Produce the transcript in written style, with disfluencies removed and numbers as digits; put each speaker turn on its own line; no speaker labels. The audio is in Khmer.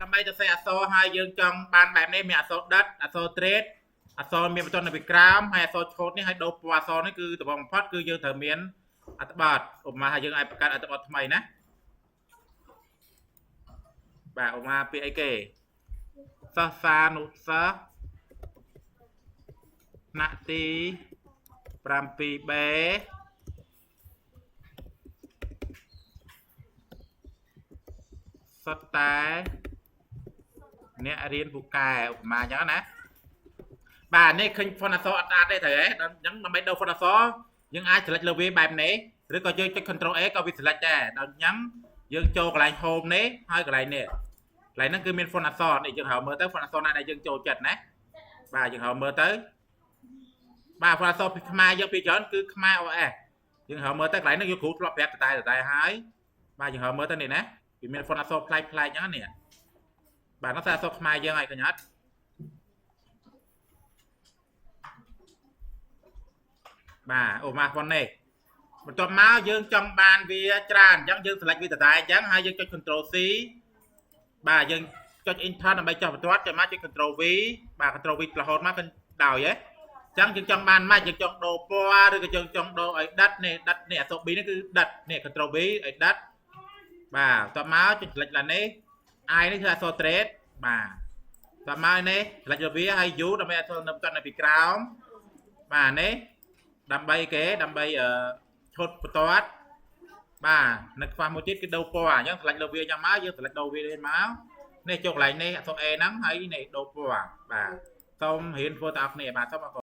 ដើម្បីទៅសេអក្សរហើយយើងចង់បានបែបនេះមានអក្សរដិតអក្សរទ្រេតអក្សរមានបន្ទាត់នៅពីក្រោមហើយអក្សរឆូតនេះហើយដូរពណ៌អក្សរនេះគឺដំបូងបំផុតគឺយើងត្រូវមានអត្ថបទឧបមាថាយើងអាចបង្កើតអត្ថបទថ្មីណាបាទឧបមាពាក្យអីគេសិស្សានុសិស្សថ្នាក់ទី 7B សុទ្ធតែអ្នករៀនពូកែឧបមាអញ្ចឹងណាបាទនេះឃើញ font អក្សរអត់ស្អាតទេត្រូវទេដល់អញ្ចឹងដើម្បីដូរ font អក្សរយើងអាច select លើវាបែបនេះឬក៏យើងចុច control A ក៏វា select ដែរដល់អញ្ចឹងយើងចូលកន្លែង home នេះហើយកន្លែងនេះកន្លែងហ្នឹងគឺមាន font អក្សរនេះយើងហៅមើលទៅ font អក្សរណាដែលយើងចូលចិត្តណាបាទយើងហៅមើលទៅបាទ font អក្សរពីខ្មែរយើងពីច្រើនគឺខ្មែរ OS យើងហៅមើលទៅកន្លែងហ្នឹងយើងគ្រូធ្លាប់ប្រាប់តតែតតែហើយបាទយើងហៅមើលទៅនេះណាវាមាន font អក្សរប្លែកប្លែកអញ្ចឹងនេះបាទនោះតែអក្សរខ្មែរយើងហើយកញ្ញាត់បាទអូម៉ា font នេះបន្ទាប់មកយើងចង់បានវាច្រើនអញ្ចឹងយើង select វាតតែអញ្ចឹងហើយយើងចុច control C បាទយើងចុច enter ដើម្បីចុះបន្ទាត់ចាំមកចុច control V បាទ control V រហូតមកគឺដោយហ៎អញ្ចឹងយើងចង់បានម៉េចយើងចង់ដូរពណ៌ឬក៏យើងចង់ដូរឲ្យដិតនេះដិតនេះអក្សរ B នេះគឺដិតនេះ control V ឲ្យដិតបាទបន្ទាប់មកចុច select ឡើងនេះ I នេះគឺអក្សរ ទ្រេត បាទបន្ទាប់មកនេះ select លើវាហើយ U ដើម្បីអក្សរនៅបន្ទាត់នៅពីក្រោមបាទនេះដើម្បីគេដើម្បីអឺឈុតបន្ទាត់បាទនៅខ្វះមួយទៀតគឺដូរពណ៌អញ្ចឹង select លើវាអញ្ចឹងមកយើង select ដូរវានេះមកនេះចូលកន្លែងនេះអក្សរ A ហ្នឹងហើយនេះដូរពណ៌បាទសូមរៀនធ្វើតអស់គ្នាបាទសូមអរគុណ។